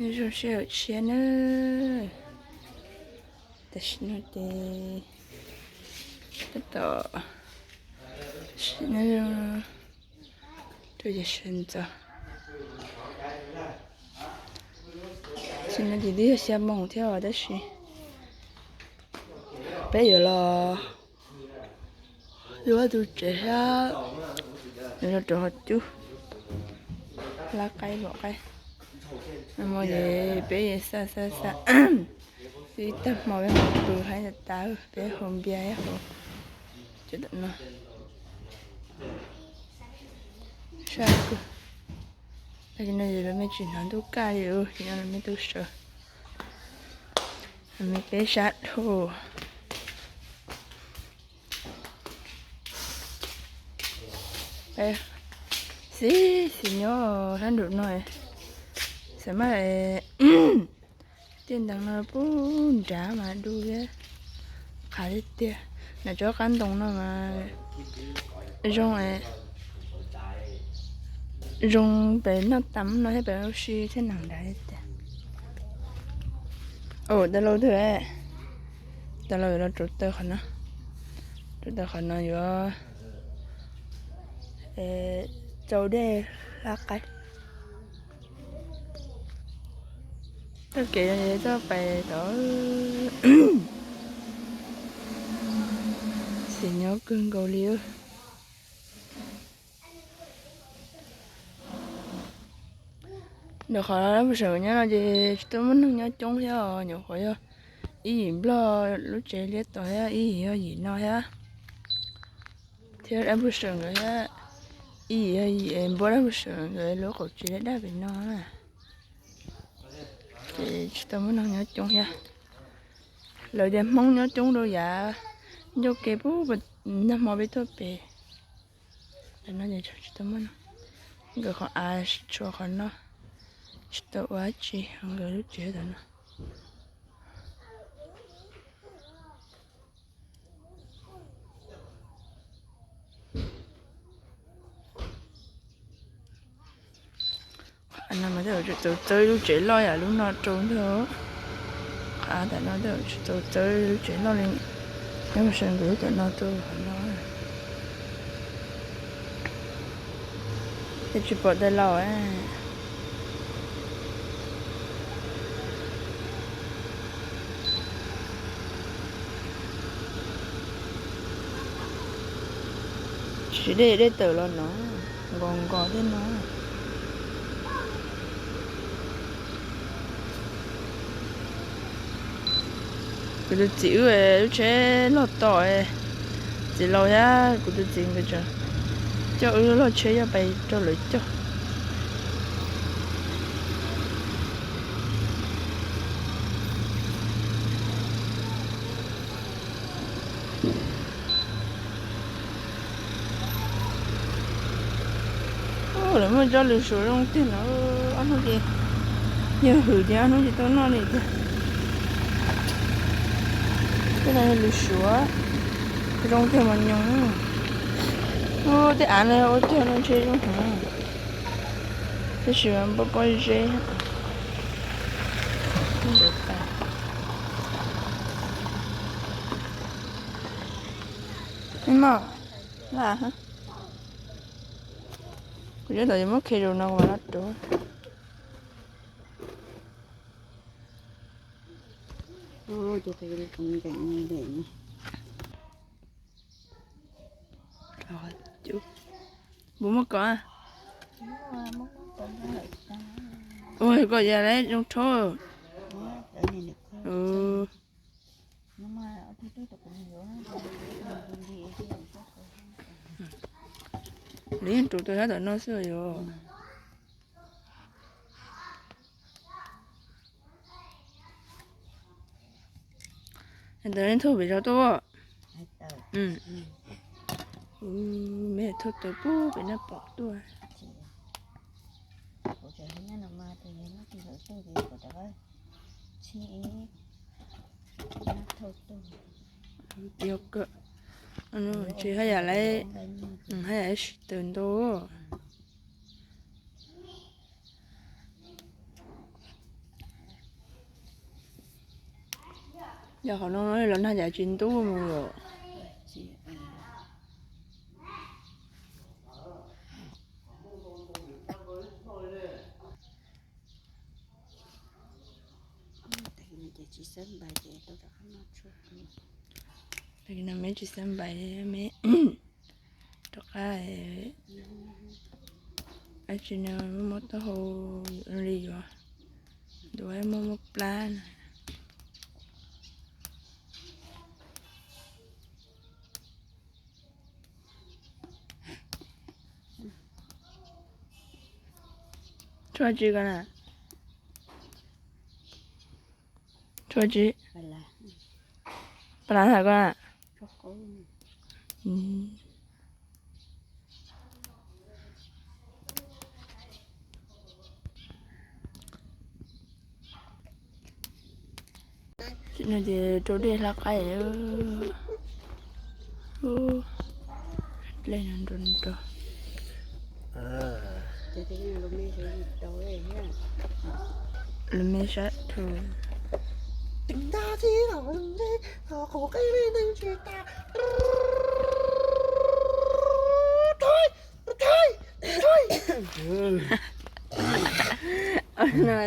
Zoo sij hawm tshiab na. Tam sim no ces tab tom sim no rau ces sawv ntxov. Sim no ces twb yog xya moos thiab os, tab sis peb yuav los yuav tus tsev thiab, yuav los rau qhov cub hlab qaib vom qaib. Nag hmo ces peb xa xa xa, twb tag hmo peb mus pw haib tas tas, peb haus npias haus cov tom no. Sab kawg. Tam sim no ces lawv me tsis hnov ntuj kaj li, ces no lawv me tub sawv, lawv me peb sab dhau. Xib xim nyob sab nraum no, xav mas tiaj ntees no pub nrad mas du thiab, qhav tiag tiag. Nram tsob qab ntoo no mas zoo, zoo pem noj tam no thiab pem ua si thiab nag nrad tiag. Au, tau lauj twg, tau lauj yuav los rau taw qhov no, rau taw qhov no yuav tsau dej hlab qaib. Txoj kev no txoj pais tod, xim nyob kawg nkaus li. Ntawm qhov dab Npawg Seem nyob no ces tsis tau muaj neeg nyob coob thiab os, nyuam qhuav yog ib yim nplog lub tsev liab tod thiab ib yim yog yim no thiab, thiab dab Npawg Seem nkawd thiab, ib yim yog yim npua dab Npawg Seem nkawd lub qaum tsev daj daj pem no na. Ces tsis tau muaj neeg nyob coob thiab. Lawv tias Hmoob nyob coob rau yav ncauj ke puag nag hmo peb tuaj pem. Tam no ces tsis tau muaj neeg, nkawd qhov av tshuav qhov no, tsis tau ua dab tsi, nkawd lub tsev tam no. Qhov av no mas tej zaum tseem txawb txawb lub tsev loj yam lub no rau ntag. Qhov av tam no tej zaum tsis txawb txawb lub tsev loj li, nyob mas sawv nkawd lub tam no rau qhov no. Tej tsis pom tej laus. Tsis dej, dej tawm los no, nkos nkos thiab no. Kuv tus txiv wb lub tsheb loj tom, txiv laus thiab kuv tus txiv nkawd tseem coj wb lub loj tsheb coj pais rau lawv coj. Lawv muaj tsob lws suav zoo tiag no, ob hnub ces yog hwm ces ob hnub ces tau noj li tiag. Tej no yog lws suav zoo tiag mas nyoos. Tej av no ua tiag no ntshe zoo heev, tab sis mas pob pob zeb. Mog, kuv cov tom yuav muab khe zaum no kuv mam los rau. Puas muaj kov? Ua kom yam lawv zoo rhaub. Nws yeej rau tus sab tom no xwb yom. Ntawd thauj pem zos tuaj. Me thauj tau pub pem Naj Pom tuaj. Tsis haj yam lawv, haj yam lawv sib tawm ntau. Yog qhov no los nag cas tsis ntub mus yom. Tag kis no me tsis xab npais, me rov qab, dab tsi no muaj taub hau li yuav, ntuav muaj muaj plab na. Tshuaj tsi ko na? Tshuaj tsi? Pas las hais ko na? No ces rau dej hlab qaib. Dlej no nrau nrau. Lub me sab thu. No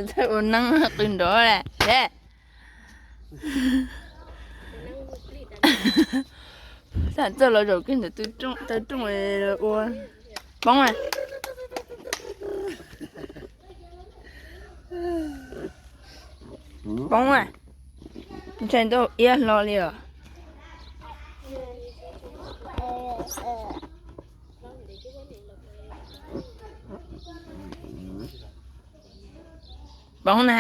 txawj ua neeb qw nrov lawm. Tam txawj los zaum kiag ntawm taw rooj ua poob na. Poob na. Ntshai ntuj iab hlo li os. Poob na.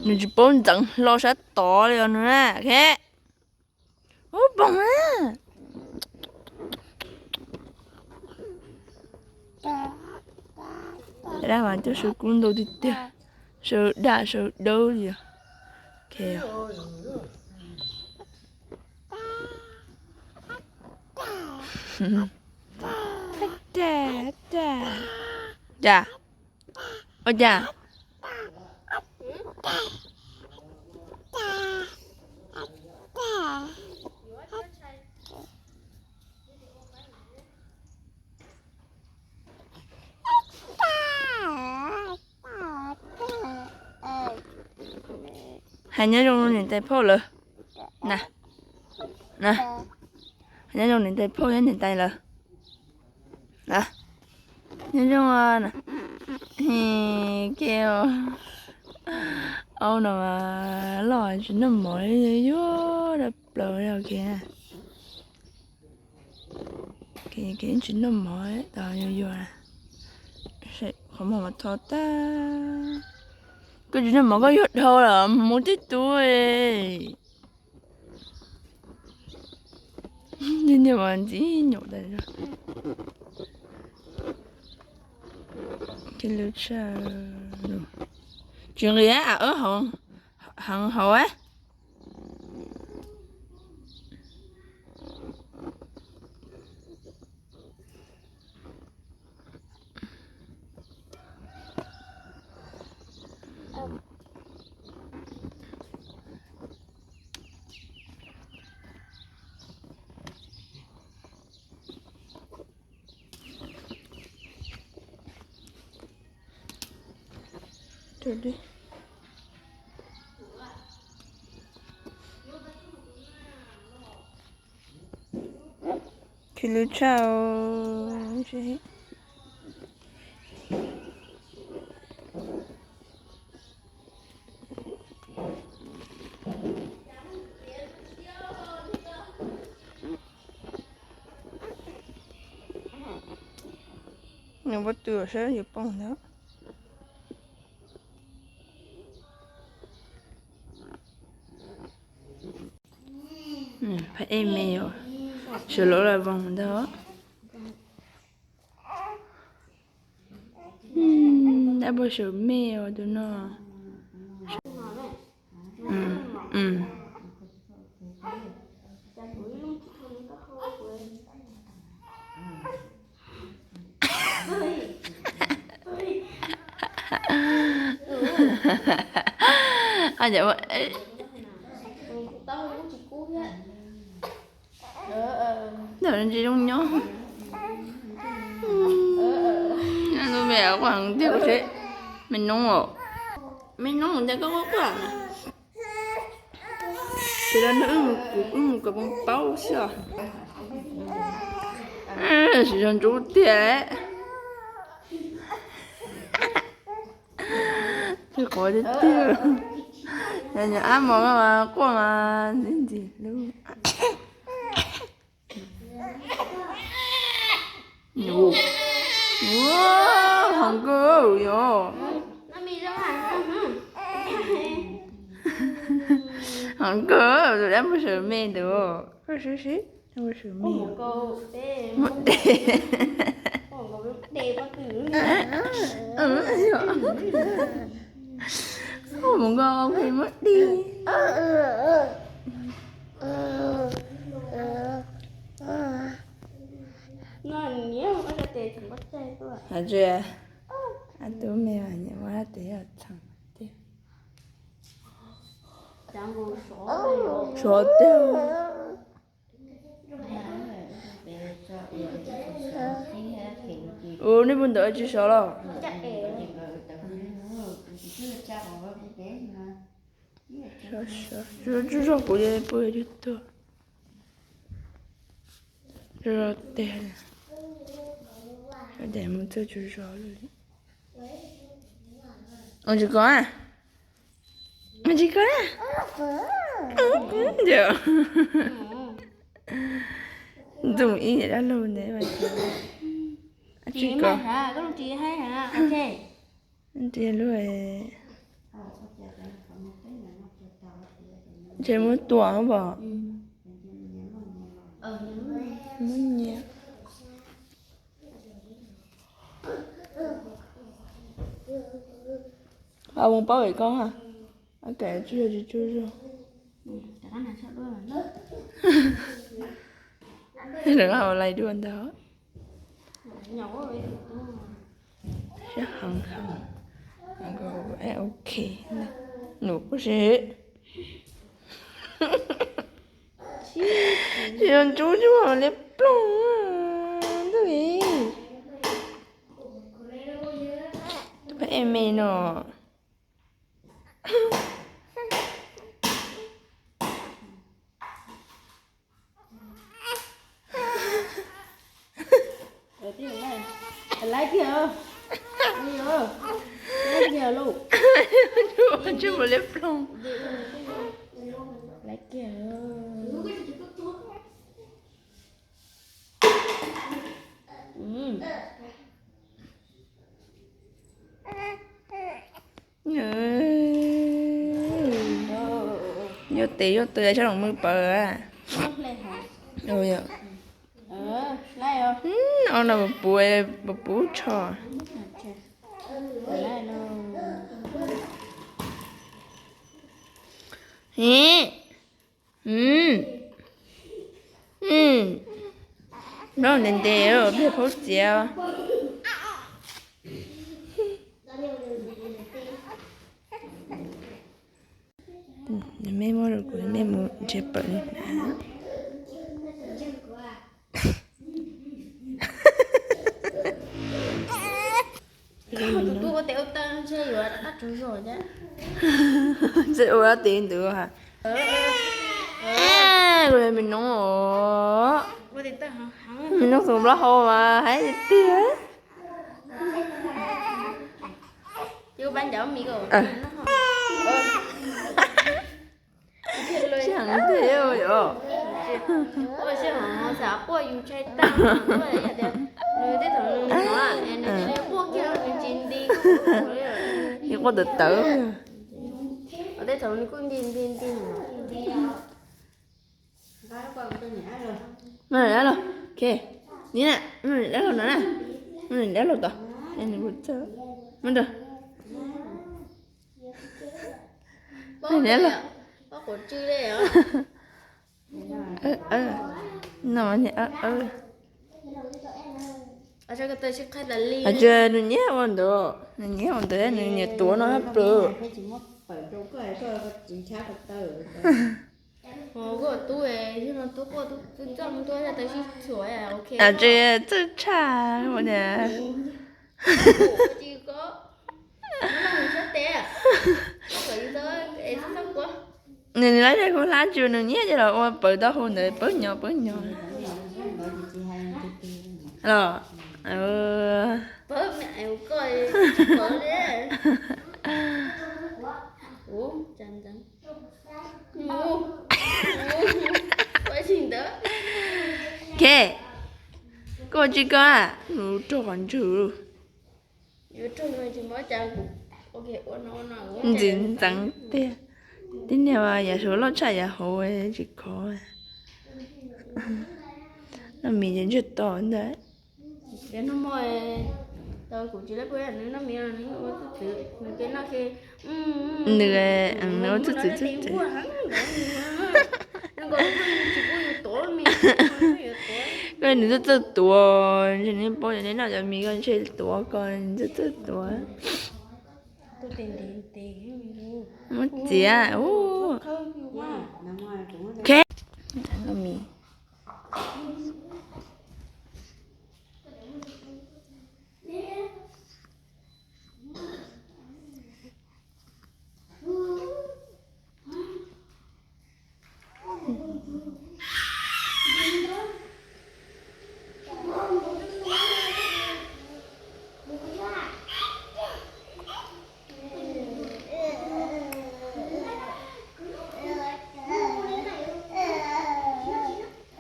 Nws tsis paub ntxeev hlo sab tod li os nws na. Ub, poob na. Dab mas coj saw kub ntau tiag tiag, saw daj saw dawb li os. Cas, ua cas? Hais nyob zoo niam tais phauj lawv na. Hais nyob zoo niam tais phauj thiab niam tais lawv. Nyob zoo. Ke, aub no loj tsis noj mov li, yuag dawb plaws li. Tsis noj mov tas yuag yuag. Qhov muag mas tho tag. Koj tsis noj mov koj yuag dhau lawm mus tib tug. Niag mas ntxim nyuam tas zog. Tsis nqis a, heev hauv a. Khi lwv tshaj. Nws ua tw saib yuav poob ntag. Ej me os, sawv lawv la voos ntag. Dab pog sawv me os tus no. Ntawm no tsis zoo nyob. Tus me quaj heev tiag kuv seb. Me noob os. Me noob ntawd koj quaj quaj na. Ces los nrog wb mus, wb mus kom poob paub xwb os. Tsis zoo ntsub tiag. Tsis quav tiag tiag. Yog ab mos mas quaj mas ntxim ntxim hlub. Heev kawg yog. Heev kawg, tus dab pog sawv me ntawd. Koj sib sib, dab pog sawv me. Muab de. Mus nko muab de. Hais tias, a, tus me mas nyiam muab dab tes txheem tiag. Sov tiag. Ua nej puag ntawd tsis sov los? Tsuj zog kuv pw twb tuag. Tsuj zog tiag. Sov tias mus txog tsuj zog lawm. Ua tsis kov a? Ua tsis kov a? Ntxoom ib niam dab laug ntawd. Tsis kov. Ntsia lub, ntshe muab tua pom. Muab nyiam. Ua paub es koj ha. Ab, kav tsuj zog tsis tsuj zog. Rov qab ua lais dua ntag. Siab heev heev. Ok, nus kuj si. Tsis yog ntsub tsuj liab ploog. Ntuj, tus pab eme no. Laib kiag, laib kiag lauj. Tsis mus liab ploog. Laib kiag. Yuav tes yuav taw sab loos mw pawv. O no puv puv, puv puv tsho. Nyob ntev ntev, peb phaub txiav. Mej muab rau kuv, mej mus ntshe pawm li na. Ntshe ua dab tes ntawd ha. Kuv yog me noob os. Me noob xum plaub hau mas haib tiag. Tsis heev tiag yom. Ib quaj tawv tawv. Maj dab los, ok, ni na, maj dab los no na, maj dab los tod, maj dab, maj dab los, no, nws nyiam ua ntawd, nws nyiam ua ntawd, nws nyiam tuav no hab plawg. Tsis txawj tshaj ua tias. Nws lawv yog kuv hlab tsis nws nyiam ces los ua pawg taub hau ntawd pawg nyo pawg nyo los. Ok, koj ua tsi koj a? Nws rau qhov ntswg. Ntxim ntxeev tiag. Tib niag yav saud loj tshaj yav hauv tsis khov. Noj mis ces ntseg to ntag. Nws, nws ua txwj txwv txwj txwv. Koj nws txawj txawj tuav, ntshe nws paub yog neb noj cov mis koj ntshe tuav koj nws txawj txawj tuav. Muab txiav. Ok. Noj mis.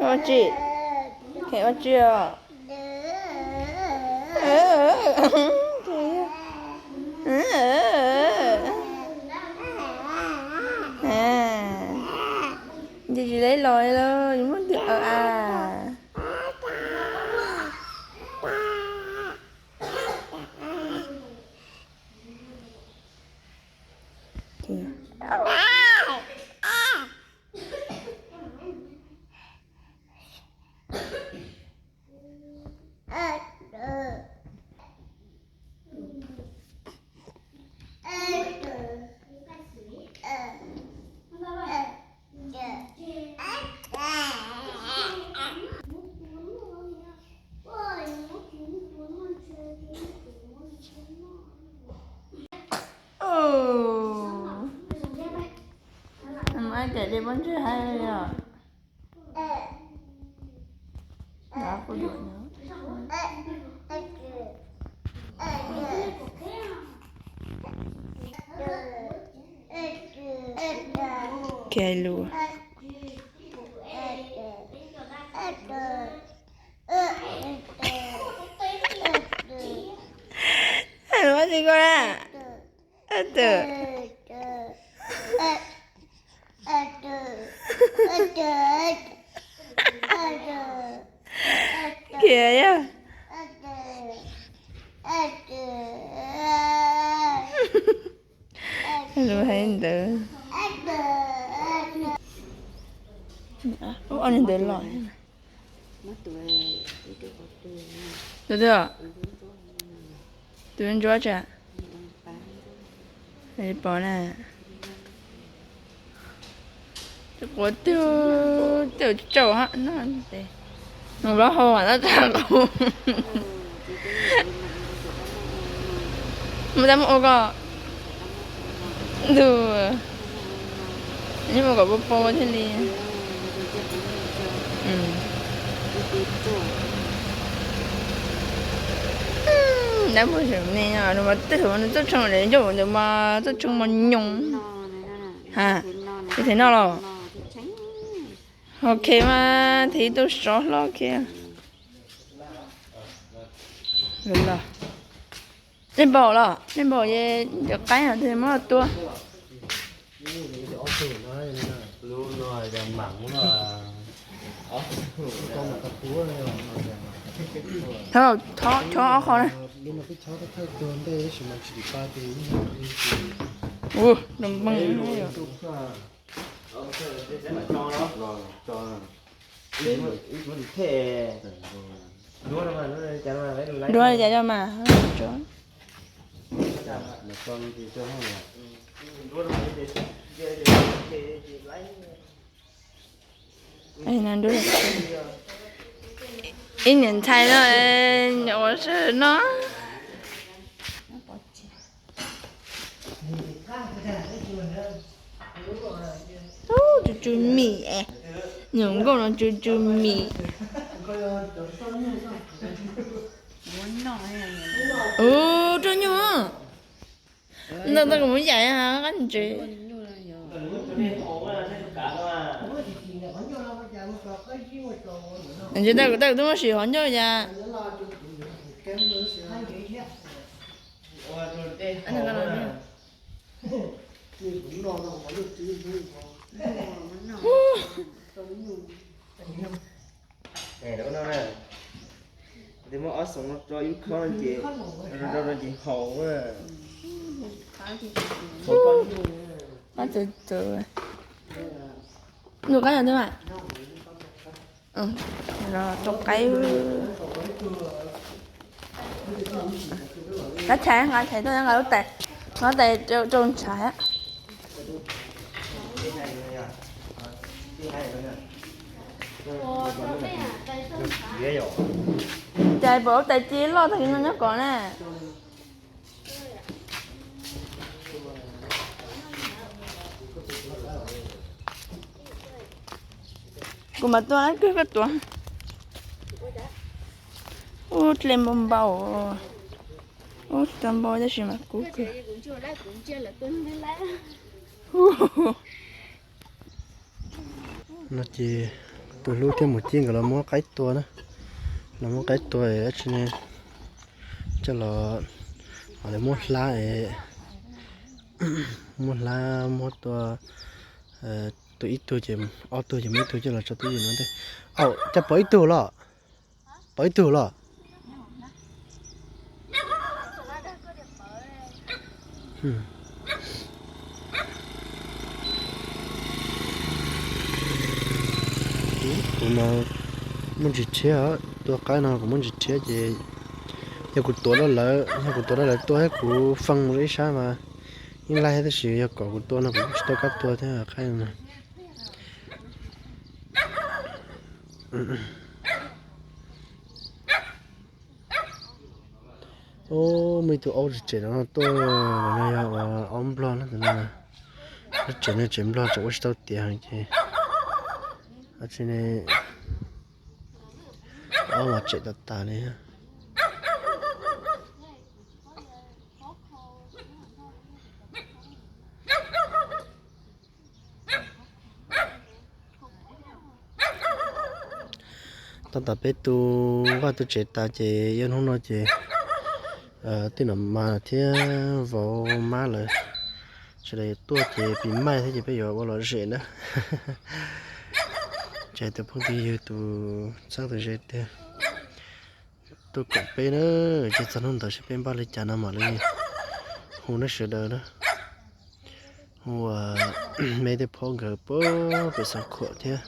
Ua tsi? Kheev ua tsi os? Ces tsis tau los los yus muab twg aws a. Mus ua cas de pob ntseg hais li os. Kiag lus. Ua tsi koj na? Ab tawm. Khiav yog. Lus hais ntawd. Ub, ob niag ntawd los. Tus twg? Tus ntsuab tsa. Pom na. Quav twg twb tsaus hab no. Mus plaub hau mas tab tag qus. Mus tab mus ua kom ntuj, mus kom pau pau thiaj li. Dab muag tseem me no, nws mas tej thaum nws txawj tshee li ncauj ntawd mas txawj tshee mos nyoos. Ha, ces them noj los. Ok mas them ib tug sov hlob kiag. Los, nej npaum los, nej npaum es cov qaib no muab tua. Thov, thov, thov ob qho na. Ua, npee. Duab li cas coj mas. Ib niam ntxhais no, ua si no. Tsw tsw mim, nyuam nkauj no tsw tsw mim. Ua roj nyuj, ntau ntau kuv muab yaim qab ntses. Ntses tau kuv tau kuv twb muab sim hov ncauj yas. Nws qab yog twb mas. Rau qaib. Nqa chais, nqa chais tuaj, nqa lub tais, nqa tais rau ntshav. Cas pom lub tais ci loj tag kis no nyob kom na. Kuv mam tua lab kawg koj tuav. Ub, dlej npau npau. Ub, tsis tau npau tab sis mas kub kawg. No ces tus hlub thiab mus cib nkawd los muab qaib tua na. Los muab qaib tua dab tsi ne, coj los, ho lawv muab hlab, muab hlab muab tua, tua ib tug ces, ob tug ces muab ib tug coj los tso twj ywm no ntej. Au, cas pom ib tug los? Pom ib tug los? Kuv no muaj ntsis rhiab, tua qaib no kuv muaj ntsis rhiab ces yog kuv tuav rau lawv, yog kuv tuav rau lawv tua thiab kuv fee mus rau ib sab mas yeej laij thiab, tab sis yog kom kuv tua no kuv tsis tau kab tua thiab qaib no. Ub, muaj ib tug aub tseem no tuaj, no yog aub nplog na, lub tsev no tsev nplog tseem ua tsis tau tiav ces, aub mas tseem tas tas li. Tab tom peb tu vaj tu tsev tas ces yog hnub no ces tij Nom Mas thiab vauv mab lawv sawv daws tuaj ces pis maij thiab ces peb yuav ua lom zem na. Ces tus phooj ywg tus txheeb tus ze tiag tuaj koom peb na, ces txog hnub ntawd seb peb npaj li cas no mam li hu nej sawv daws na. Hu me tej phob nkawd puag pem Xeev Khuam thiab,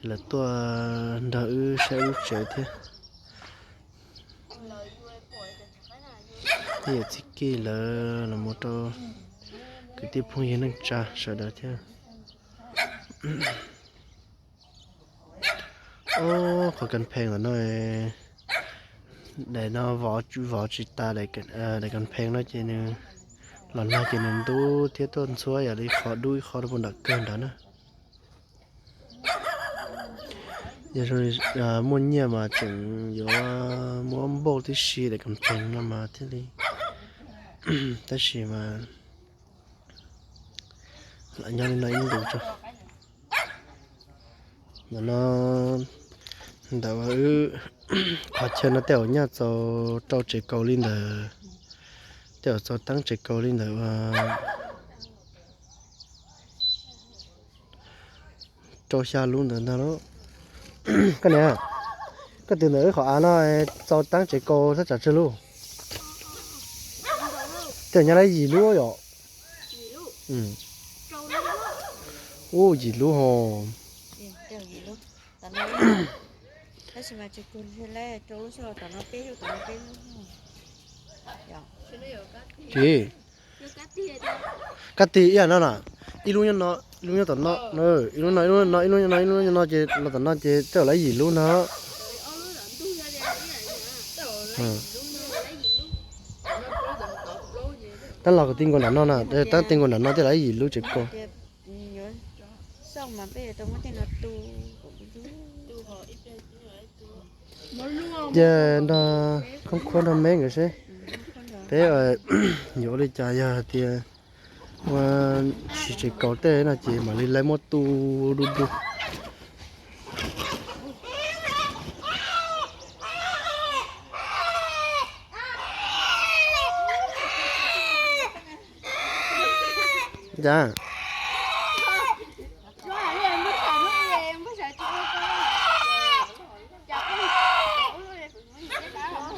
lawv tuaj nrog wb saib lub tsev thiab. Tej yawm txiv kij lawv los mus rau kwv tij phooj ywg neej tsa sawv daws thiab. Ob qhov kas phees ntawm no, daim no vov tsis tas, daim kas phees no ces nws los nag ces nws ntub thiab tuaj ntxhuab yam li qhov dub ib qho rau puag nram kawg nrad na. Yog muaj nyiaj mas tseem yuav muab npauj tib si daim kas phees no mas thiaj li, tab sis mas lam nyob li no ib ntus tso. Ntawm no, ntawm wb qhov chaw no tej zaum nyaj txaus rau tsev kaus li ntawd, tej zaum txaus teeb tsev kaus li ntawd ua rau xya lub ntawd ntag lauj. Koj niam, koj twv ntawm wb qhov av no txaus teeb tsev kaus thaj tsam tsawg lub? Tej nyob lawm yim lub yom. Ub, yim lub ho. Tsis, kab tig ib yam no na, ib lub nyob no, ib lub nyob tom no, ib lub no, ib lub no, ib lub no, ib lub no ces los tom no ces tej zaum lawv yim lub no. Tab los kuv ti nkaus nram no na, tab ti nkaus nram no tej zaum yim lub tsev kaus. Ces nrog Khoob Khuab nrog Meb nkawd seb peb yuav ua li cas, yog hais tias ua tsis tsev kaus tej no ces mam li lawv muab tu du du.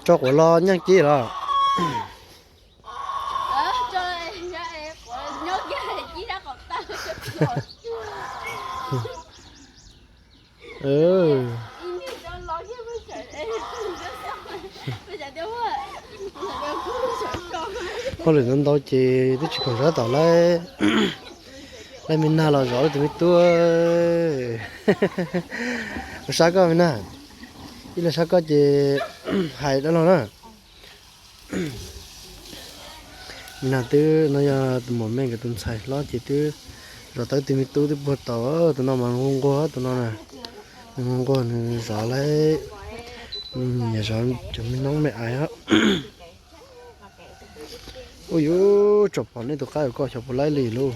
Tso quav los nyeej ci los. Hauj lwm ntau ntau ces twb tsis khoom sab tom lawm. Lawv me nag los zov lawv tus me tub. Ua sab koj me nag, ib leeg sab koj ces hais dab laug na. Me nag twb no yog tus muam Mej nkawd tus ntxhais hlob ces twb zov tau tus me tub twb puag tau, tus no mas nquag nquag tus no na. Nquag nquag nws zov lawm, nyiam zov cov me noob me aiv os. Ub yuv, tsom pom nej tus qaib uas koj xyov puas laib li lauj.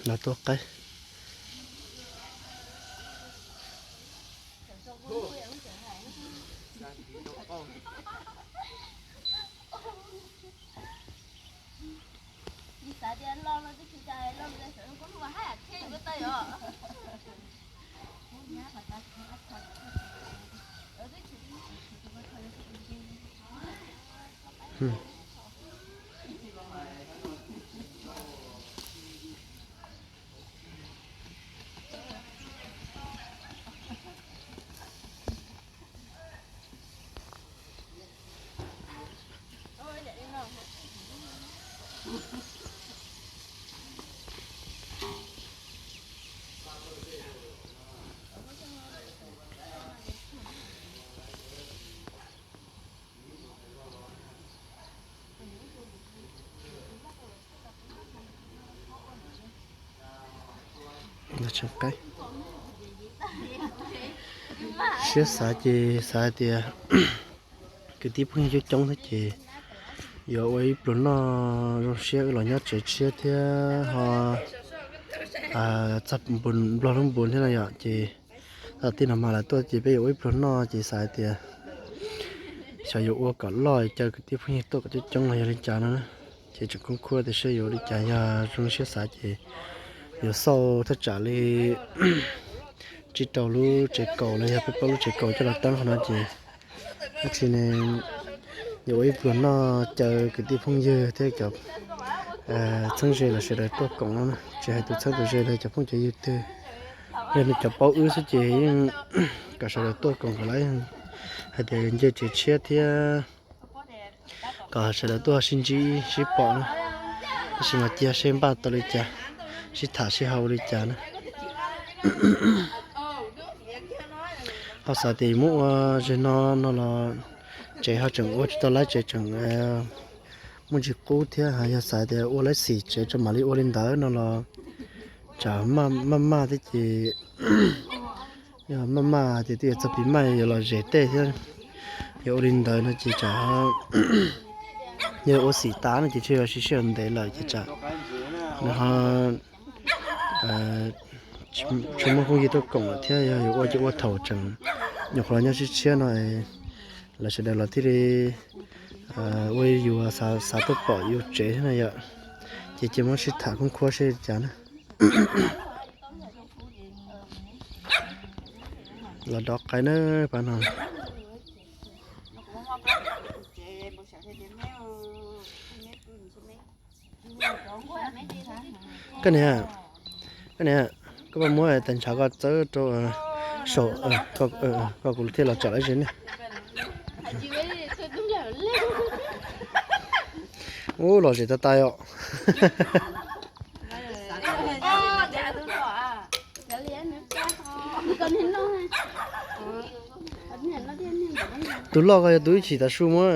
Los tua qaib. Siab xav ces xav hais tias kwv tij phooj ywg coob coob thiab ces yuav ua ib pluag noj zoo siab wb los nyob tsev tshiab thiab ho txog nplog lub npus thiab no yom ces tij no mas lawv tuaj ces peb yuav ua ib pluag noj ces xav hais tias xyov yuav ua kom loj caw kwv tij phooj ywg tuaj kom coob coob los yog li cas no na. Ces tseem khoob khuab tias seb yuav ua li cas, yog zoo siab xav ces yuav xauj thaj tsam li tsib rau lub tsev kaus los yog peb plaub lub tsev kaus coj los teeb qhov no ces dab tsi ne yuav ua ib pluag noj caw kwv tij phooj ywg thiab cov txheeb ze los sawv daws tuaj koom no na. Tsis hais tus txheeb tus ze los cov phooj cov ywg twg, yog nws cov paub wb xwb ces yeej kom sawv daws tuaj koom kom lawv hais tias nce tsev tshiab thiab kom sawv daws tuaj sib ntsib sib pom na. Tab sis mas cia seb npaj tau li cas, sib tham sib haum li cas na. Ho xav tias muab ua zeg no no los tsev ho tseem ua tsis tau laib, tsev tseem muaj ntsis qub thiab. Yog xav tias ua laib xim tsev tso mam li ua li ntawd no los tsam maj maj thiab ces yog maj maj ces twb yuav txog pis maj yuav los zes tej thiab. Yog ua li ntawd no ces tsam yog ua xim tas no ces tsis yog siv sij hawm ntev lawm ces tsam nws ho tsis muaj phooj ywg tuaj koom lawm thiab. Yog yuav ua ces ua thaum tseem nyuam qhuav los nyob tshiab tshiab no lawv sawv daws los thiaj li ua yus xav tuaj pom yus tsev thiab na yom. Ces cia muab sib tham khoob khuab seb li cas na. Los dov qaib na, pab no. Koj niam, koj niam, koj puas muab tais ntshav koj txawb rau saum, koj kuv thiaj los tsom lawv ze ne. Ub, lom zem tas tas os. Tus loj ko yog tus ib chim tav su muab,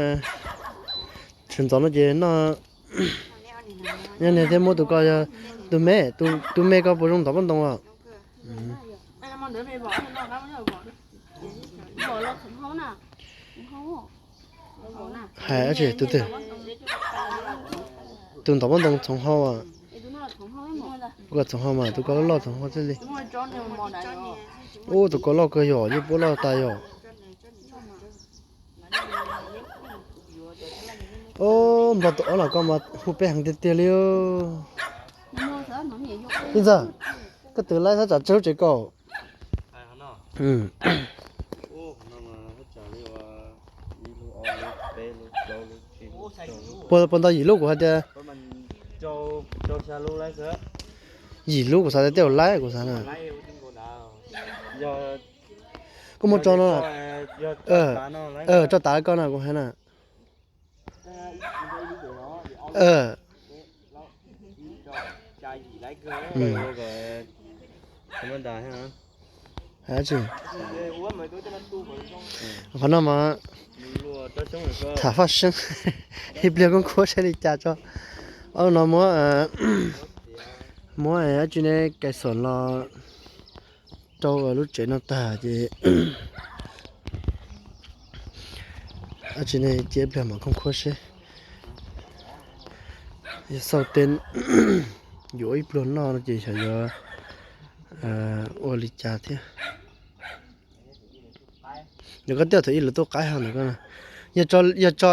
sawv ntxov no ces noj. Nyob niag thiab muab tus ko yog tus me, tus me ko puas zoo ntov pob ntoo os? Hais dab tsi tus twg? Tus ntov pob ntoo txhoov hau. Ua txhoov hau mas tus ko loj loj txhoov hau thiaj li. Ub, tus ko loj kawg yom, yeej puab loj tas yom. Ub, nplog tus ob los koj mas hu peb heev tiag tiag li. Ib ntxawg, koj twv laib thaj tsam tsawg tsev kaum? Puas ntau yim lub kuv hais tias, yim lub kuv xav tias tej laib kuv xav na. Koj muab tso no, tso tav koj na kuv hais na. Qhov no mas tham faj seeb, ib pliag koob khuab saib li cas tso. Ob no muab, muab dab tsi ne, kais xom los rau lub tsev no tag ces dab tsi ne, cia ib pliag mam koob khuab seb. Yog xauj tej yuav ib pluag noj no ces xyov yuav ua li cas thiab. Nws koj tiaj thaum ib lwm tuaj qaib ho ntawm koj, yog tso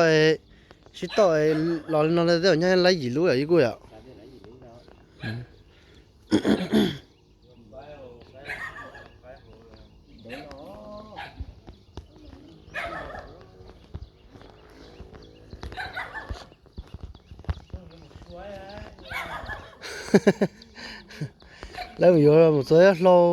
sib toj los li no tej zaum nyaj laib yim lub yom, ib kuj yom. Lawv mus yuav mus txog hlau.